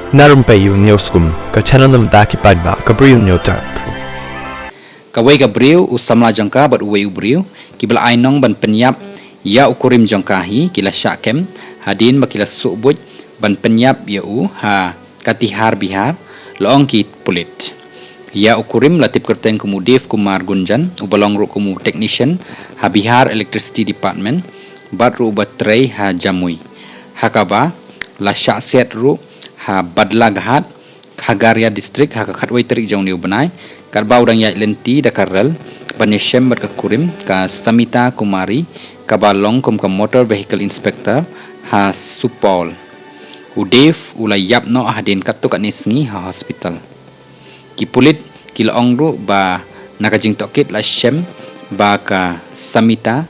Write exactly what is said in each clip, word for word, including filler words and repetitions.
Na Rympei U News Kum, ka channel na bynta ki paidbah, ka briew u Newtype. Kawei ka briew, u samla jong ka bad uwei u briew kiba la ai nong ban pynïap ïa u kurim jong ka hi, ki la shah kem hadien ba ki la suh buit ban pynïap ïa u ha Katihar, Bihar, la ong ki pulit. Ïa u kurim la tip kyrteng kum u Dev Kumar Gunjan, uba long ruh kum u technician ha Bihar Electricity Department, bad ruh uba trei ha Jamui, ha kaba la shah siat ruh ha Badlaghat, Khagaria District, ha ka khatwei tarik jong une u bnai, katba u dang ïaid lynti da ka rel ban ïashem bad ka kurim, ka Samita Kumari, kaba long kum ka Motor Vehicle Inspector ha Supaul. U Dev u la ïap noh hadien katto katne sngi ha hospital. Ki pulit ki la ong ruh ba na ka jingtohkit la shem ba ka Samita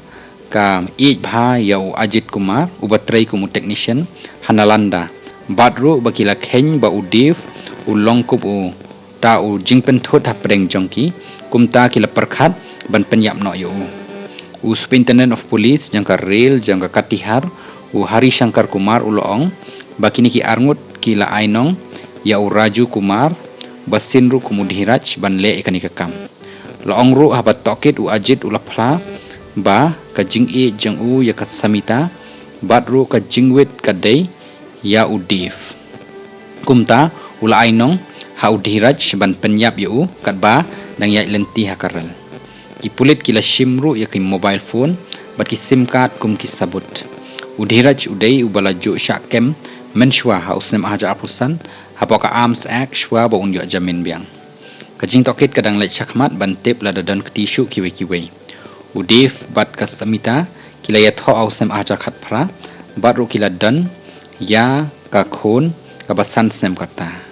ka ïeit bha ïa u Ajit Kumar, uba trei kum u technician ha Nalanda, bad ruh ba ki la kheiñ ba u Dev u long kum uta u jingpynthut hapdeng jong ki, kumta ki la pyrkhat ban pynïap noh ïa u. U Superintendent of Police jong ka rel jong ka Katihar, u Hari Shankar Kumar, u la ong ba kine ki arngut ki la ai nong ïa u Raju Kumar, ba sien ruh kum u Dhiraj, ban leh ïa kane ka kam. La ong ruh haba tohkit, u Ajit u la phla ba ka jingïeit jong u ïa ka Samita bad ruh ka jingwit ka dei ïa u Dev. Kumta u la ai nong ha u Dhiraj ban pynïap ïa u katba dang ïaid lynti ha ka rel. Ki pulit ki la shim ruh ïa ki mobile phone bad ki SIM card kum ki sabut. U Dhiraj u dei uba la ju shah kem mynshuwa ha u snem arhajar arphew san hapoh ka Arms Act, shuwa ba un ïoh jamin biang. Ka jingtohkit ka dang leit shakhmat ban tip lada don kti shuh kiwei kiwei. U Dev bad ka Samita ki la ïathoh ha u snem arhajar khatphra bad ruh ki la don ïa ka khun kaba san snem kata.